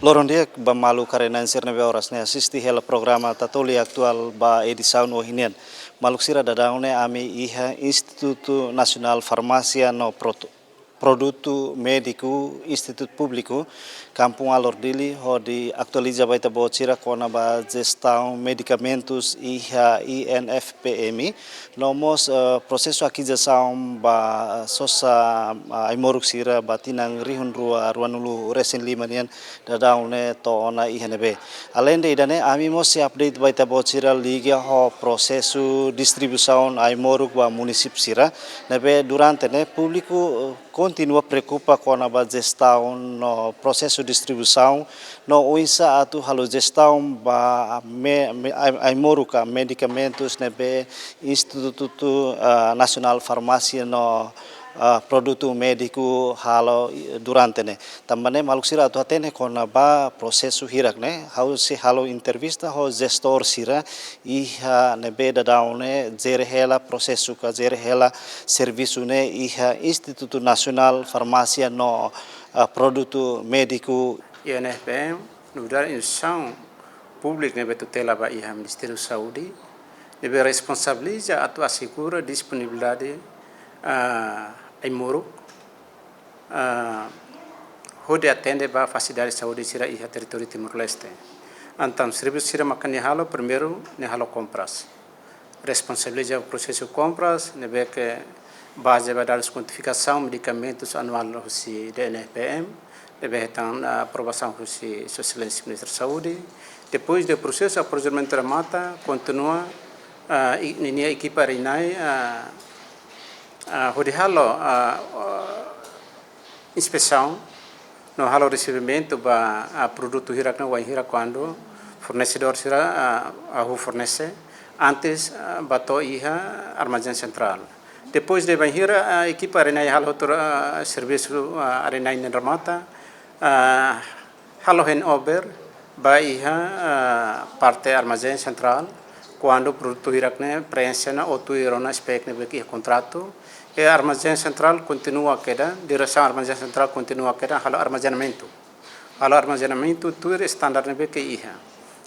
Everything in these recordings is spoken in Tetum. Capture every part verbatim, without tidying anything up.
Loron di'ak ba maluk haree-na'in sira ne'ebé oras ne'e asiste hela programa Tatoli Atuál ba edisaun ohin nian. Maluk sira, daudaun ne'e ami iha Institutu Nasionál Farmásia no Produ-, Produtu Médiku, Institutu Públiku, Kampung Alor, Dili, hodi atualiza ba ita-boot sira kona-ba jestaun medikamentus iha I N F P M, no mós, eh, prosesu akizasaun ba, eh, sosa, eh, ai-moruk sira ba tinan rihun rua ruanulu resin lima nian daudaun ne'e to'o ona iha ne'ebé. Aleinde ida-ne'e, ami mós sei update ba ita-boot sira liga ho prosesu distribuisaun ai-moruk ba munisípiu sira, ne'ebé durante ne'e públiku, eh, kontinua preokupa kona-ba jestaun no prosesu distribuisaun, no oinsá atu halo jestaun ba me-, me-, ai-, ai-moruk ka medikamentus ne'ebé Institutu, ah, Nasionál Farmásia no, ah, Produtu Médiku halo, eh, durante ne'e. Tanba ne'e maluk sira atu hatene kona-ba prosesu hirak ne'e, ha'u sei halo entrevista ho jestór sira iha ne'ebé daudaun ne'e jere hela prosesu ka jere hela servisu ne'e iha Institutu Nasionál Farmásia no, ah, Produtu Médiku, I N F P M, nu'udar instituisaun públiku ne'ebé tutela ba iha Ministériu Saúde, ne'ebé responsabiliza atu asegura disponibilidade, ah, ai-moruk, ah, hodi atende ba fasilidade saúde sira iha territóriu Timor-Leste. Entaun, servisu sira maka nia halo, primeiru, nia halo kompras. Responsabiliza prosesu kompras, ne'ebé ke bazeia ba dadus kuantifikasaun medikamentus anuál husi D N F P M, ne'ebé hetan, ah, aprovasaun husi Sua Exelénsia Ministru Saúde. Depois de prosesu aprovizionamentu remata, kontinua, ah, i-, ninia ekipa R N I, ah, ah, hodi halo, ah, ah, inspesaun, no halo resebimentu ba, ah, produtu hirak ne'e wainhira kuandu fornesedór sira, ah, hahú fornese, antes, ah, ba to'o iha armazén sentrál. Depois de bainhira, ah, ekipa R N I halo hotu, ah, servisu, ah, R N I nian remata, ah, halo handover ba iha, ah, parte armazén sentrál, kuandu produtu hirak ne'e preenxe ona ou tuir ona spek ne'ebé ke iha kontratu, i armazén sentrál kontinua kedan, diresaun armazén sentrál kontinua kedan halo armazenamentu. Halo armazenamentu tuir estandar ne'ebé ke iha.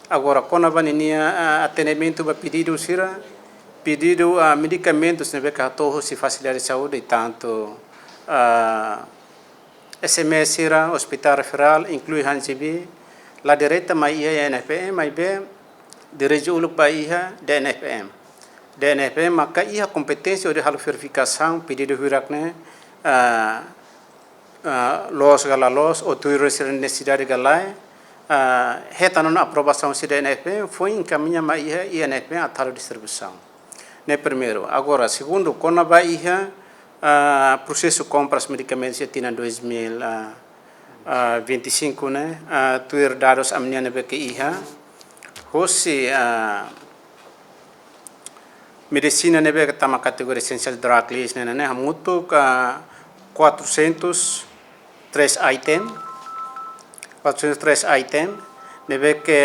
Agora, kona-ba ninia, ah, atendimentu ba pedidu sira, pedidu, ah, medikamentus ne'ebé ke hato'o husi fasilidade saúde, tantu, ah, S M E sira, hospitál referál, inklui H N C B, la direta mai iha I N F P M, maibé dirije uluk ba iha D N F P M. D N F P M maka iha kompeténsia hodi halo verifikasaun pedidu hirak ne'e, ah, ah, loos ka la loos, ou tuir sira-nia nesesidade ka lae, ah, hetan ona aprovasaun husi D N F P M, foin enkamiña mai iha I N F P M atu halo distribuisaun. Ne'e primeiru. Agora, segundu, kona-ba iha, ah, prosesu kompras medikamentus iha tinan dois mil, ah, ah, vinte e cinco ne'e, ah, tuir dadus ami-nian ne'ebé ke iha, husi, ah, medisina ne'ebé ke tama kategoria essential drug list ne'e, ne'e hamutuk, ah, quatrocentos três item, quatrocentos três item, ne'ebé ke,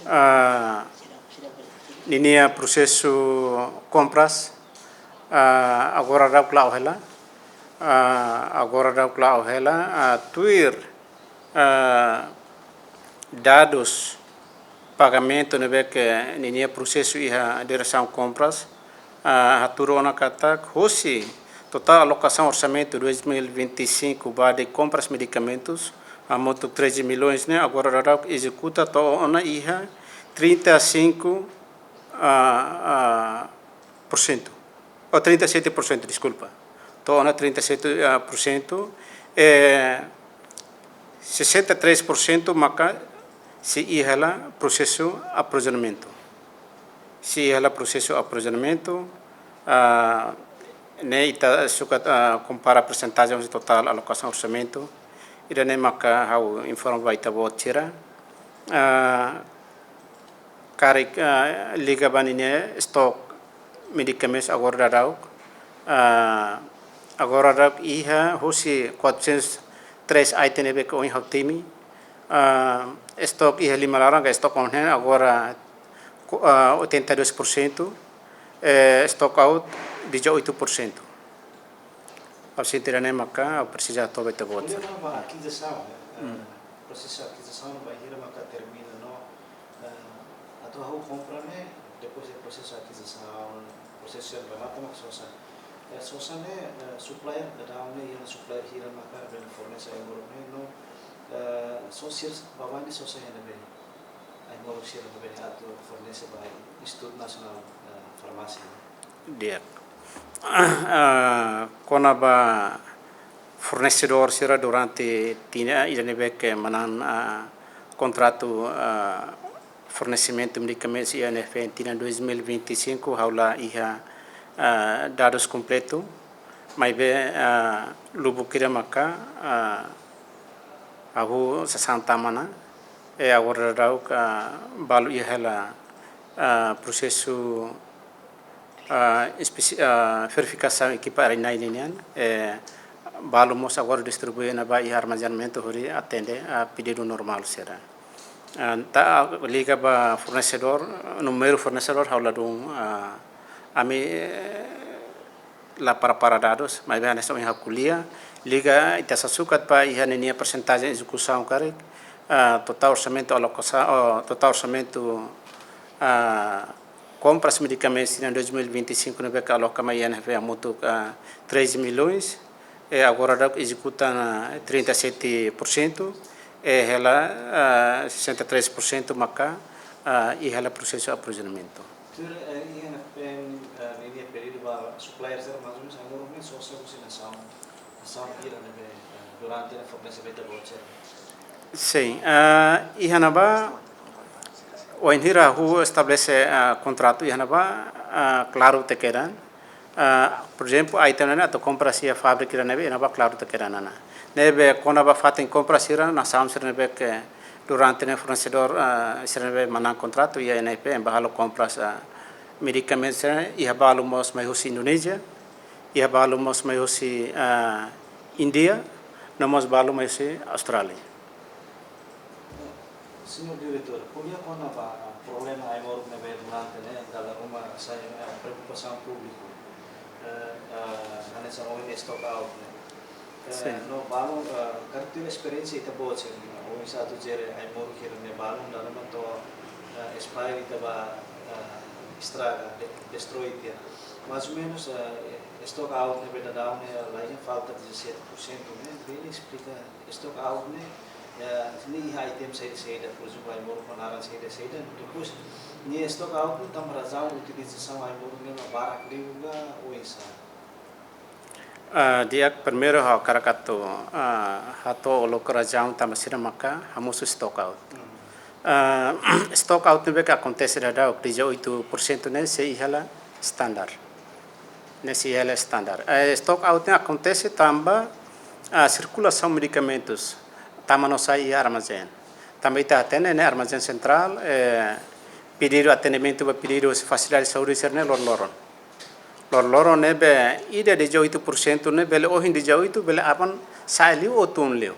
ah, ninia prosesu kompras, ah, agora daudauk la'o hela, ah, agora daudauk la'o hela, ah, tuir, ah, dadus pagamentu ne'ebé ke ninia prosesu iha diresaun kompras, ah, hatudu ona katak husi totál alokasaun orsamentu dois mil e vinte e cinco ba de kompras medikamentus, hamutuk treze milhões ne'e, agora daudauk ezekuta to'o ona iha trinta e cinco, ah, ah, por cento. Ou trinta e sete por cento, deskulpa. To'o ona trinta e sete, ah, por cento. Eh, sessenta e três por cento maka sei iha hela prosesu aprovizionamentu. Sei iha hela prosesu aprovizionamentu, ah, ne'e ita sukat, ah, kompara persentajen husi totál alokasaun orsamentu. Ida-ne'e maka ha'u informa ba ita-boot sira. Ah, karik, ah, liga ba ninia estok medikamentus agora daudauk. Ah, agora daudauk iha husi quatrocentos três item ne'ebé ke ohin ha'u temi. Ah, estok iha lima laran ka estok ohin agora, ku-, ah, oitenta e dois por cento, eh, stock out dezoito por cento. Ha'u sente ida-ne'e maka ha'u presiza hato'o ba ita-boot. Ko'alia kona-ba akizisaun, eh, prosesu akizisaun bainhira maka termina no, eh, atu ha'u kompra ne'e, depois de prosesu akizisaun, prosesu sira remata maka sosa. Eh, sosa ne'e, eh, supplier daudaun ne'e, iha supplier hira maka bele fornese ai-moruk ne'e no, eh, só sira, baibain ne'e sosa iha ne'ebé? Ai-moruk sira ne'ebé atu fornese ba Institutu Nasionál, eh, Farmásia. Di'ak. Ah, kona-ba fornesedór sira durante tinan ida ne'ebé ke manán, ah, kontratu, ah, fornesimentu medikamentus iha I N F P tinan dois mil e vinte e cinco, ha'u la iha, ah, dadus kompletu. Maibé, ah, lubuk ida maka, ah, ha'u sasán tama ona, eh, agora daudaun, ah, balu iha hela, ah, prosesu, ah, espesi-, ah, verifikasaun ekipa R N I ninian, eh, balu mós agora distribui ona ba iha armazenamentu hodi atende, ah, pedidu normál sira. Ah, entaun liga ba fornesedór, númeru fornesedór ha'u ladún, ah, ami, eh, la prepara dadus, maibé hanesan ohin ha'u ko'alia, liga ita sasukat ba iha ninia persentajen ezekusaun karik, ah, totál orsamentu alokasaun, oh, totál orsamentu, ah, kompras medikamentus iha dois mil e vinte e cinco ne'ebé ke aloka mai I N F P hamutuk, ah, três milhões, e agora daudaun ezekuta ona trinta e sete por cento, e hela, ah, sessenta e três por cento maka, ah, iha hela prosesu aprovizionamentu. Tuir, eh, I N F P, eh, ninia pedidu ba supplier sira, mais ou menos, ai-moruk ne'e sosa husi nasaun, nasaun hira ne'ebé, eh, durante ne'e fornese ba ita-boot sira? Sin, ah, iha ne'ebá, wainhira ha'u estabelese, ah, kontratu iha ne'ebá, ah, klaru tiha kedan. Ah, por ezemplu, item ne'e atu kompra iha fábrika ne'ebé, iha ne'ebá klaru tiha kedan ona. Ne'ebé kona-ba fatin kompra sira, nasaun sira ne'ebé ke durante ne'e fornesedór, ah, sira ne'ebé manán kontratu iha I N F P, ema bá halo kompras, ah, medikamentu sira, iha balu mós mai husi Indonézia, iha balu mós mai husi, ah, Índia, no mós balu mai husi Austrália. Señór Diretór, ko'alia kona-ba, ah, problema ai-moruk ne'ebé durante ne'e dala ruma sai, eh, preokupasaun públiku. Eh, eh, hanesan ohin stock out ne'e. Eh, Sin. No balun, eh, karik tuir esperiénsia ita-boot sira, oinsá atu jere ai-moruk hira ne'e balun dala ruma to'o, eh, expire ita bá, eh, estraga, de-, destroi tiha. Mais ou menos, eh, stock out ne'ebé daudaun ne'e la iha, falta dezassete por cento ne'e, bele esplika stock out ne'e, eh, ne'e iha item saida-saida, por ezemplu, ai-moruk ho naran saida-saida, depois ne'e stock out ne'e tanba razaun utilizasaun ai-moruk ne'e mak barak liu ka oinsá? Ah, di'ak, primeiru ha'u hakarak atu, ah, hato'o uluk razaun tanba saida maka hamosu stock out. Hmm. Ah, stock out ne'ebé ke akontese daudaun, dezoito por cento ne'e sei iha hela standar. Ne'e sei iha hela standar. Eh, stock out ne'e akontese tanba, ah, sirkulasaun medikamentus tama no sai iha armazén. Tanba ita hatene ne'e armazén sentrál, eh, pedidu atendimentu ba pedidu husi fasilidade saúde sira-ne'e loron-loron. Loron-loron ne'ebé ida dezoito por cento ne'e bele ohin dezoito, bele aban sa'e liu ou tun liu.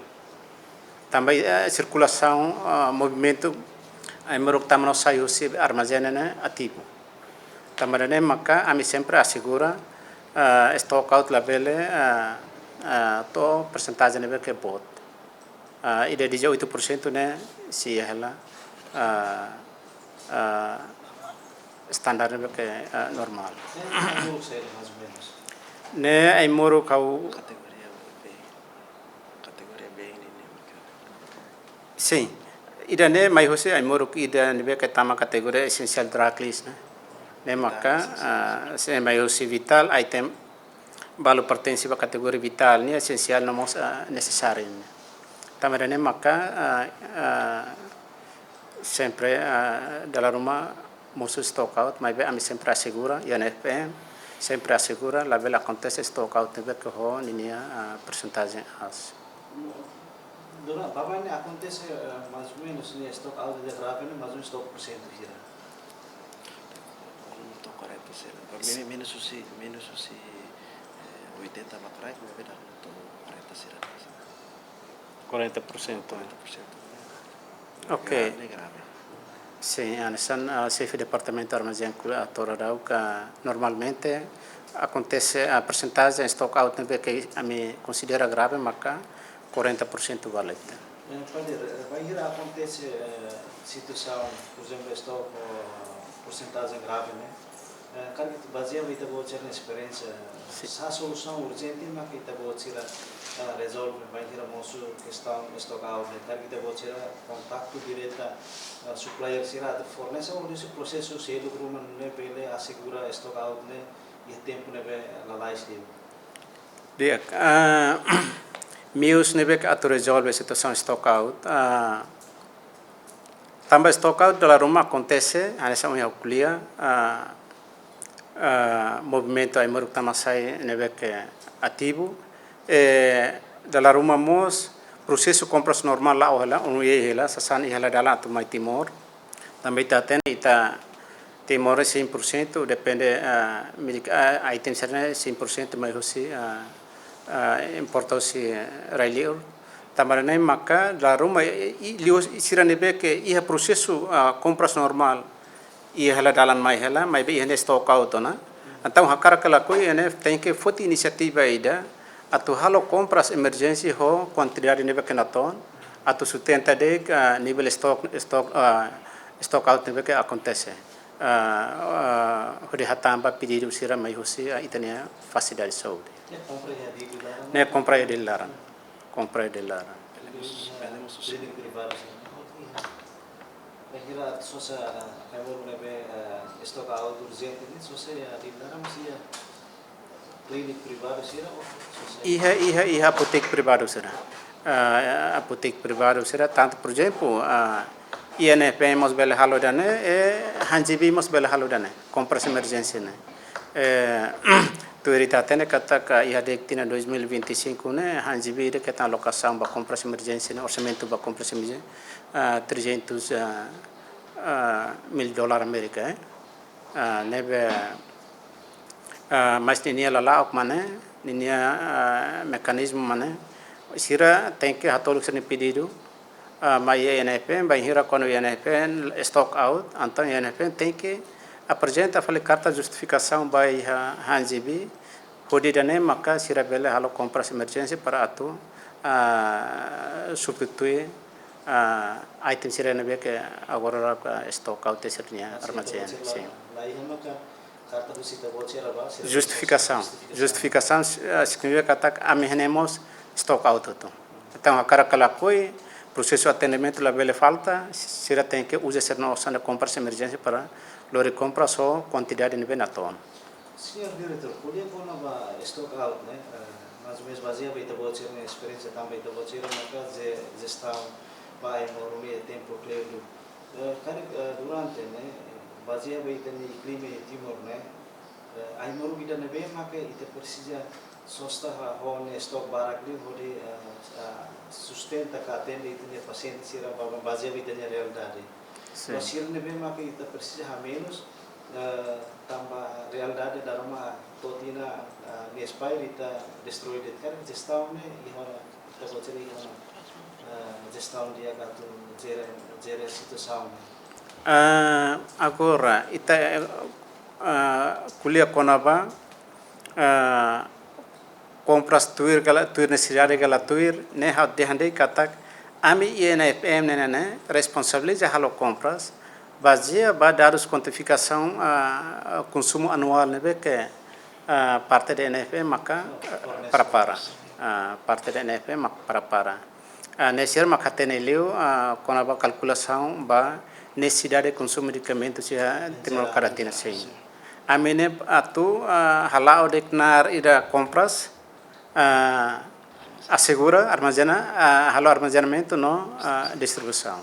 Tanba, eh, sirkulasaun, ah, movimentu ai-moruk tama no sai husi armazén ne'e ativu. Tanba ne'e maka ami sempre asegura, ah, stock out labele, ah, ah, to'o persentajen ne'ebé ke boot. Ah, ida dezoito por cento ne'e sei iha hela, ah, ah, standar ne'ebé ke, ah, normál. Ne'e ai-moruk saida, mais ou menos? Ne'e ai-moruk ha'u. Kategoria B. Kategoria B ne'e, ne'e maka. Sin. Ida-ne'e mai husi ai-moruk ida ne'ebé ke tama kategoria essential drug list ne'e. Ne'e maka, ah, sei mai husi vital item, balu pertense ba kategoria vital ne'e, esensiál no mós, ah, nesesáriu ne'e. Tanba ne'e maka, ah, ah, sempre, ah, dala ruma mosu stock out, maibé ami sempre asegura, I N F P M sempre asegura, labele akontese stock out ne'ebé ke ho ninia, ah, persentajen aas. Durante, baibain ne'e akontese, eh, mais ou menos, ne'e stock out ida grave ne'e, mais ou menos to'o porsentu hira? To'o quarenta sira. Para mim, menos husi, menos husi, eh, oitenta ba kraik, maibé dala to'o quarenta sira. Quarenta por cento. Quarenta por cento. Ok. Ne'e grave. Sin, hanesan, ah, xefe departamentu armazén Kulia hato'o daudaun, normalmente akontese, ah, persentajen stock out ne'ebé ke ami konsidera grave maka quarenta por cento ba leten. Eh, Padre, eh, bainhira akontese, eh, situasaun, por ezemplu, stock, eh, persentajen grave, ne'e? Eh, karik bazeia ba ita-boot sira-nia esperiénsia, Sin. Sá solusaun urjente maka ita-boot sira, eh, rezolve bainhira mosu kestaun stock out, ne'e? Karik ita-boot sira kontaktu direta, eh, supplier sira atu fornese, ou husi prosesu seluk ruma ne'e bele asegura stock out ne'e iha tempu ne'ebé lalais liu? Di'ak, ah, meius ne'ebé ke atu rezolve situasaun stock out, ah, tanba stock out dala ruma akontese, hanesan ohin ha'u ko'alia, ah, ah, movimentu ai-moruk tama-sai ne'ebé ke ativu. Eh, dala ruma mós prosesu kompras normál la'o hela, unu iha hela, sasán iha hela dalan atu mai Timor. Tanba ita hatene ita Timor cem por cento depende, ah, milik, ah, item sira-ne'e cem por cento mai husi, ah, ah, importa husi, ah, rai-liur. Tanba ne'e maka dala ruma i, i, liu sira ne'ebé ke iha prosesu, ah, kompras normál iha hela dalan mai hela, maibé iha ne'e stock out ona. Entaun hakarak ka lakohi, ne'e tenke foti inisiativa ida atu halo kompras emerjénsia ho kuantidade ne'ebé ke natoon, atu sustenta de'it, ah, nivel stock, stock, ah, stock out ne'ebé ke akontese. Ah, ah, hodi hatán ba pedidu sira mai husi, ah, ita-nia fasilidade saúde. Ne'e kompra iha Dili laran? Ne'e kompra iha Dili laran. Kompra iha Dili laran. Klínika privada, sin. Bainhira sosa, ah, ai-moruk ne'ebé, ah, stock out urjente, ne'e sosa iha Dili laran, maibé iha klínika privadu sira ou sosa? Iha, iha, iha apoteku privadu sira. Ah, apoteku privadu sira, tantu, por ezemplu, ah, I N F P mós bele halo ida-ne'e, eh, HANGB mós bele halo ida-ne'e, kompras emerjénsia ne'e. Eh, tuir ita hatene katak iha de'it tinan dois mil e vinte e cinco ne'e, HANGB de'it hetan alokasaun ba kompras emerjénsia ne'e, orsamentu ba kompras emerjénsia, ah, trezentos, ah, ah, mil dólar Amérika, eh. Ah, ne'ebé, ah, mas ninia lala'ok mak ne'e, ninia, ah, mekanizmu mak ne'e, sira tenke hato'o sira-nia pedidu, ah, mai I N F P, bainhira kuandu I N F P stock out, entaun I N F P tenke aprezenta fali karta justifikasaun ba iha HANGB, hodi ida-ne'e maka sira bele halo kompras emerjénsia para atu, ah, substitui, ah, item sira ne'ebé ke agora, ah, stock out iha sira-nia armazén, sin. Karta husi ita-boot sira ba, sira justifikasaun. Justifikasaun. Justifikasaun, eh, signifika katak ami iha ne'e mós stock out hotu. Entaun, hakarak ka lakohi, prosesu atendimentu labele falta, sira tenke uza sira-nia osan kompras emerjénsia para lori kompras ho kuantidade ne'ebé natoon. Señór Diretór, ko'alia kona-ba stock out, ne'e? Eh, mais ou menos bazeia ba ita-boot sira-nia esperiénsia tanba ita-boot sira maka je-, jestaun ba ai-moruk iha tempu kleur liu. Eh, karik, eh, durante, ne'e, bazeia ba ita-nia klima iha Timor, ne'e, eh, ai-moruk ida ne'ebé maka ita presiza sosa ho nia stock barak liu hodi, eh, eh, sustenta ka atende ita-nia pasiente sira ba, ba, bazeia ba ita-nia realidade. Sin. No sira ne'ebé maka ita presiza hamenus, eh, tanba realidade dala ruma to'o tinan, eh, nia expire ita destroi de'it. Karik jestaun ne'e iha ona, ita-boot sira iha ona, eh, jestaun di'ak atu jere, jere situasaun ne'e? Ah, agora, ita, eh, ah, ko'alia kona-ba, ah, kompras tuir ka la, tuir nesesidade ka la tuir, ne'e ha'u dehan de'it katak, ami I N F M ne'e, ne'e, ne'e, responsabiliza halo kompras, bazeia ba dadus kuantifikasaun, ah, konsumu anuál ne'ebé ke, ah, parte de I N F M maka, ah, prepara. Ah, parte de I N F M maka prepara. Ah, ne'e sira maka hatene liu, ah, kona-ba kalkulasaun ba nesesidade konsumu medikamentu iha Timor kada tinan, sin. Ami ne'e atu, ah, hala'o de'it knaar ida kompras, ah, asegura, armazena, ah, halo armazenamentu no, ah, distribuisaun.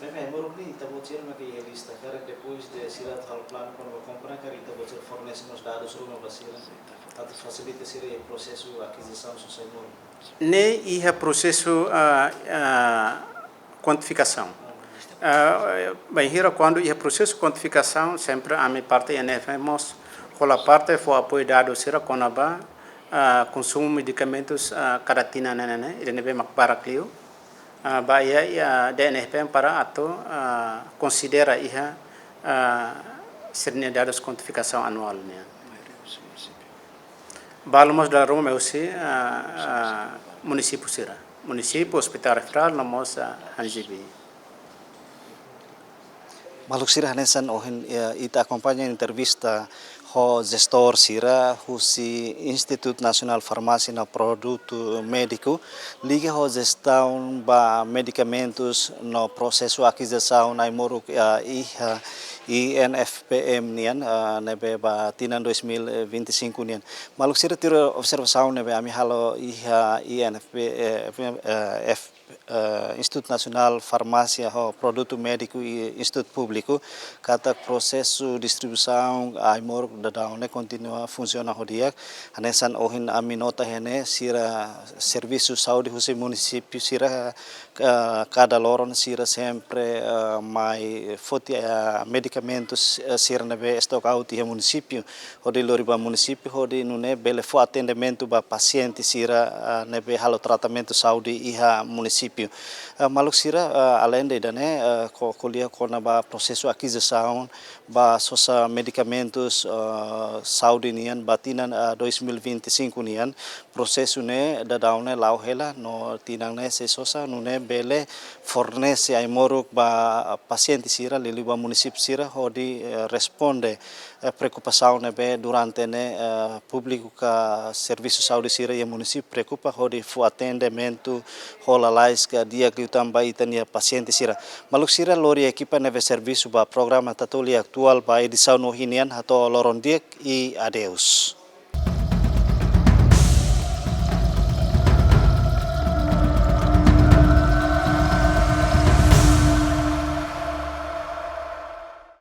Maibé ai-moruk ne'e ita-boot sira maka iha lista, karik depois de sira atu halo planu kona-ba kompra, karik ita-boot sira fornese mós dadus ruma ba sira, atu fasilita sira iha prosesu akizisaun sosa ai-moruk? Ne'e iha prosesu, ah, ah, kuantifikasaun. Ah, bainhira kuandu iha prosesu kuantifikasaun, sempre ami parte I N F M mós hola parte fó apoiu dadus sira kona-ba, ah, konsumu medikamentus, ah, kada tinan ne'e, ne'e, ne'e, ida ne'ebé mak barak liu. Ah, ba iha, iha D N F P M para atu, ah, konsidera iha, ah, sira-nia dadus kuantifikasaun anuál nian. Balu mós dala ruma mai husi, ah, ah, munisípiu sira. Munisípiu, Hospital Referral, no mós, ah, H G B. Maluk sira, hanesan ohin, eh, ita akompaña entrevista ho jestór sira husi Institutu Nasionál Farmásia no Produtu Médiku, liga ho jestaun ba medikamentus no prosesu akizisaun ai-moruk, eh, iha I N F P M nian, eh, ne'ebé ba tinan dois mil e vinte e cinco nian. Maluk sira, tuir observasaun ne'ebé ami halo iha I N F P, eh, F, eh, F, eh, Institutu Nasionál Farmásia ho Produtu Médiku i Institutu Públiku, katak prosesu distribuisaun ai-moruk daudaun ne'e kontinua funsiona ho di'ak. Hanesan ohin ami nota iha ne'e, sira servisu saúde husi munisípiu sira, eh, kada loron sira sempre, eh, mai foti, eh, medikamentus, eh, sira ne'ebé stock out iha munisípiu, hodi lori ba munisípiu, hodi nune'e bele fó atendimentu ba pasiente sira, ah, ne'ebé halo tratamentu saúde iha munisípiu. Ah, maluk sira, ah, aleinde ida-ne'e, ah, ko-, ko'alia kona-ba prosesu akizisaun ba sosa medikamentus, ah, saúde nian ba tinan, ah, dois mil e vinte e cinco nian, prosesu ne'e daudaun ne'e la'o hela no tinan ne'e sei sosa, nune'e bele fornese ai-moruk ba pasiente sira, liuliu ba munisípiu sira, hodi, eh, responde, eh, preokupasaun ne'ebé durante ne'e, eh, públiku ka servisu saúde sira iha munisípiu preokupa hodi fó atendimentu ho lalais ka di'ak liután ba ita-nia pasiente sira. Maluk sira, lori ekipa ne'ebé servisu ba programa Tatoli Atuál ba edisaun ohin nian hato'o loron di'ak i adeus.